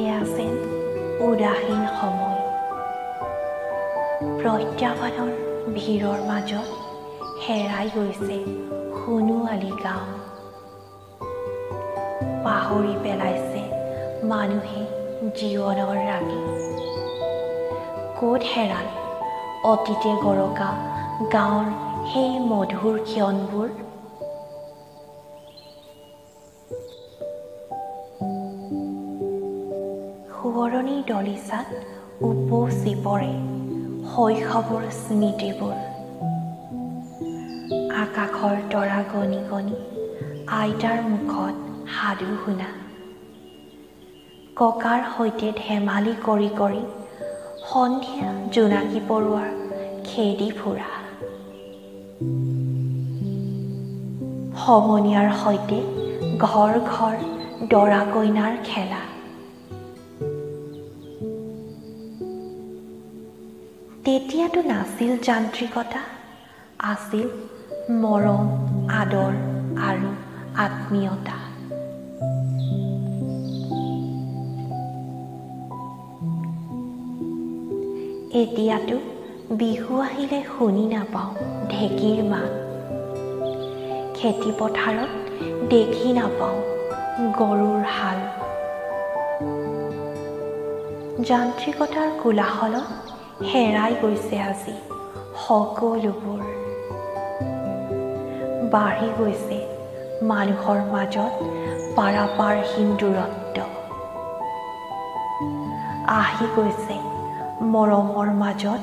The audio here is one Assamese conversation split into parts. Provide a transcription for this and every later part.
এয়া যেন উদাসীন সময়। প্ৰত্যাহ্বানৰ ভিৰৰ মাজত হেৰাই গৈছে সোণোৱালী গাঁও। পাহৰি পেলাইছে মানুহে জীৱনৰ ৰাগি। ক'ত হেৰাল অতীতে গৰকা গাঁৱৰ সেই মধুৰ ক্ষণবোৰ? সোঁৱৰণিৰ দলিচাত উপচি পৰে শৈশৱৰ স্মৃতিবোৰ। আকাশৰ তৰা গণি গণি আইতাৰ মুখত সাধু শুনা, ককাৰ সৈতে ধেমালি কৰি কৰি সন্ধিয়া জোনাকী পৰুৱাৰ খেদি ফুৰা, সমনীয়াৰ সৈতে ঘৰ ঘৰ দৰা কইনাৰ খেলা, তেতিয়াতো নাছিল যান্ত্ৰিকতা, আছিল মৰম, আদৰ আৰু আত্মীয়তা। এতিয়াতো বিহু আহিলে শুনি নাপাওঁ ঢেঁকীৰ মাত, খেতিপথাৰত দেখি নাপাওঁ গৰুৰ হাল। যান্ত্ৰিকতাৰ কোলাহলত হেৰাই গৈছে আজি সকলোবোৰ। বাঢ়ি গৈছে মানুহৰ মাজত পাৰাপাৰহীন দূৰত্ব। আহি গৈছে মৰমৰ মাজত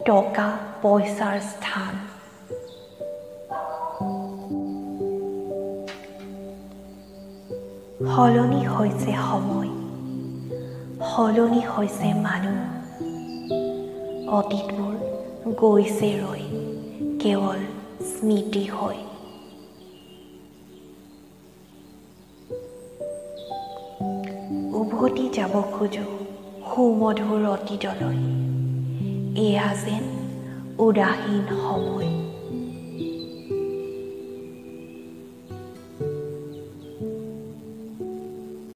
টকা পইচাৰ স্থান। সলনি হৈছে সময়, সলনি হৈছে মানুহ। অতীতবোৰ গৈছে ৰৈ কেৱল স্মৃতি হৈ। উভতি যাব খোজো সুমধুৰ অতীতলৈ, এয়া যেন উদাসীন সময়।